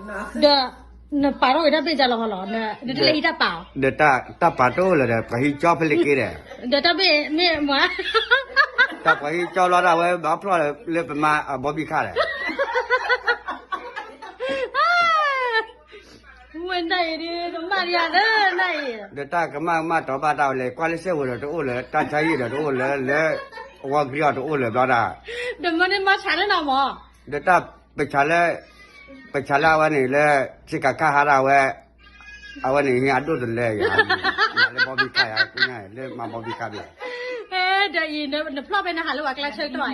ဒီး နပာ်ထီၣ်ဝဲတၢ်ဘ့ၣ်ကၢ်လီၤဟီလီၤ, နတလဲၤဟံးတၢ်ပာ်အီၤ, ဒီးတၢ်ပာ်တအိၣ်လၢၤဒီး ပှၤဟံးကၠီဖဲလဲၣ်က့ဒီး, ဒီးတၢ်ဘ့ၣ်မ့ၢ်မး, တၢ်ပှၤဟံးကၠီလီၤဒၣ်ဝဲ ဘၣ်ဖျီၣ်လၢပမၤအဘီဘံၣ်ခါဒီး ဝဲနၤအံၤဒ်ကမၣ်ဒ်ယၤလၢနၤအံၤ, ဒီးတၢ်ကမၣ်ကမၣ်တီဘၣ်တၢ်ဝဲလဲၣ်, ကွၢ်လၢစဲဝဲဒီးတအိၣ်လၢၤ, တၢ်ဆါဟံၣ်ဒီးတအိၣ်လၢၤ, လၢအဝီကရံအီၤတအိၣ်လၢၤဘျီဒၣ်, ဒီးမ့ၢ်န့ၣ်မၤဆါလၢနၤမး, ဒီးတၢ်ပဆါလၢ ပဆါလၢအဝဲန့ၣ်လၢ ဆ့ကၤခါဟးဒၣ်ဝဲ, အဝဲန့ၣ်ဟ့ၣ်အဒိၣ်တလဲယၤ, လၢဘီဘံၣ်ခါယၤ, လၢမၤဘီဘံၣ်ခါဘ့ၣ်, ဒီးအံၤ နဖျီၣ်ဖဲနဟးလၢပှၤကျါဆၢကတီၢ်အံၤ,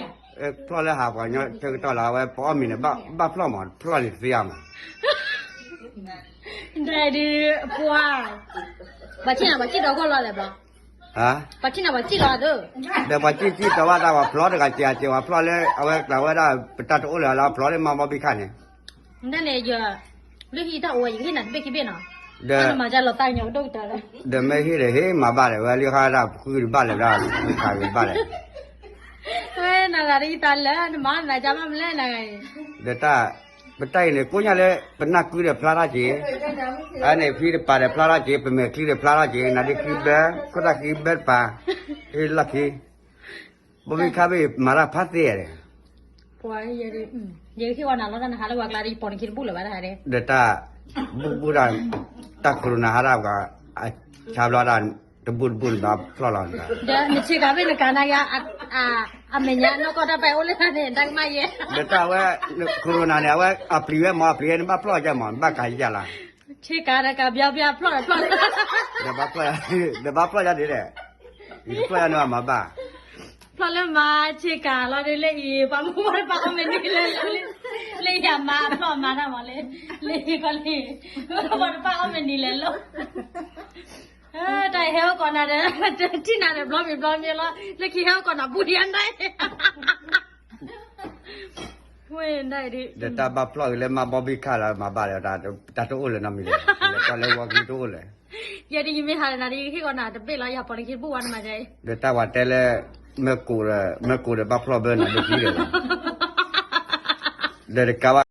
ဖျီၣ်လၢဟးပှၤကညီဆၢကတီၢ်လီၤ, အဝဲပအီၣ်မ့ၤန့ၣ် ဘၣ်ဖျီၣ်မး, ဖျီၣ်န့ၣ်သ့အါမး, ဒီးဒ်ပှၤ ပှၤဆ့ၣ်နီၤ ပှၤစံၣ်ဒီးဂီၢ်လီၤလဲၣ်ဘီ, ပှၤဆ့ၣ်နီၤ ပှၤစံၣ်လီၤအသိး, ဒီးပှၤစံၣ်စံၣ်တီဘၣ်တၢ် ပှၤဖျီၣ်တဂၤစဲးစဲး ပှၤဖျီၣ်လၢအဝဲကျးဝဲဒၣ် ပတၢ်တအိၣ်လၢၤလီၤ, ဖျီၣ်လၢမၤဘီဘံၣ်ခါန့ၣ်, ဒ်န့ၣ်ယ လၢဟံၣ်တၢ်အိၣ်ဝဲ ယကဟ့ၣ်နၤတဘ့ၣ်ခံဘ့ၣ်နီၤ, ဒီး နမၤကၢ်လီၤသးကညီၤကဒိၣ်ကတၢၢ်လၢ, ဒီးမ့ၢ်ဟ့ၣ်ဒီးဟ့ၣ်မၤဘၣ်ဒီး ဝဲလၢဃါဒၣ်ဃုတဘၣ်လၢၤဘၣ် ဃုခးကဘၣ်လဲၣ်, ဝဲနဂၤဒ်ယသးလၢနမၤနၤကၢ်ဘၣ်မလဲၣ်နဂၤအံၤ, ဒီးတၢ် ပတၢ်အံၤန့ၣ် ကိညၢ်လၢ ပနၢ်ကုဒီးဖျါထီၣ်က့ၤ, အန့ၣ်ဖံတပၤဒီးဖျါထီၣ်က့ၤ, ပမဲာ်ချံဒီးဖျါထီၣ်က့ၤ, နၤဒ်ချံဘၢ, ခိၣ်သၣ်ချံဘၢတပၤ, ဟ့ၣ်လီၢ်ခံ, ဘီဘံၣ်ခါဘ့ၣ်မၤတၢ်ဖးသ့ဧါ, ပှၤ ယကဟ့ၣ်ဝဲနၤလီၤ တၢ်နဟးလၢပှၤကျါဒီး ယပိာ်နခံတဘူၣ်လၢၤဘၣ်တဟါဒဲး, ဒီးတၢ် ဘူၣ်ဘူၣ်တၢ် တၢ် corona ဟးဒၣ်ပှၤ အဆါဘျီဒၣ် တဘူၣ်တဘူၣ်န့ၣ်ဘၣ်ဖျီၣ်လီၤ, ဒီးနဆ့ကၤဘ့ၣ်နကၤနၤယၤ အမဲာ်ညါနီၢ်ကီၢ်တၢ်ပာ်အိၣ်လၢနၤန့ၣ် တၢ်ကမၣ်ယဲ, ဒီးတၢ်ဝဲ corona န့ၣ် အဝဲအပျံၤဝဲမး အပျံၤဝဲန့ၣ် ဘၣ်ဖျီၣ်ကမး ဘၣ်ကၤယၤလီၤ, ဆ့ကၤဒီးကၤဘျီဘျီဖျီၣ်ဒီးဖျီၣ်လီၤ, ဒီးဘၣ်ဖျီၣ်, ဒီးဘၣ်ဖျီၣ်ယၤဒ်လဲၣ်, ယကဖျီၣ်ယၤန့ၣ်မၤဘၣ် ဖျီၣ်လၢမၤဆ့ကၤလီၤဒ်လၢအံၤ ပှၤမုၢ်ဝါတပာ်အီၣ်မ့ၤနံၤလဲၤလီၤ, လၢယၤမၤဖျီၣ်မၤတၢ်မးလၢ, လၢယကီၢ်လံ, ပှၤတပာ်အီၣ်မ့ၤနံၤလဲၤလီၤ, တၢ်အံၤဟဲအိၣ်ကိးနၤဒီး, ထံၣ်နၤဒီးဘျီမံၤဘျီမံၤလီၤ, လၢခံဟဲအိၣ်ကိးနၤဘူၣ်ယၤဒၣ် ဒီးတၢ်ဘၣ်ဖျီၣ်အံၤလၢမၤဘီဘံၣ်ခါလီၤ မၤဘၣ်ဒီး, တၢ်တအိၣ်လၢၤနီတမံၤလဲၣ်, လဲၤကွၢ်လၢဝီကံတအိၣ်လၢၤ, ယဲဒ်ယမ့ၢ်ဟးလၢနၤဒီး ယကဟ့ၣ်ကိးနၤတဘ့ၣ်လီၤ ယၤပိာ်နခံတဘူၣ်ဝဲနမၤဒ်အံၤ, ဒီးတၢ်ဝဲတဲလၢ, မ့ၢ်ကိးဒီး, မ့ၢ်ကိးဒီးဘၣ်ဖျီၣ်ဘၢနၤဒ်ခံဒီး, ဒီးတကးဘၣ်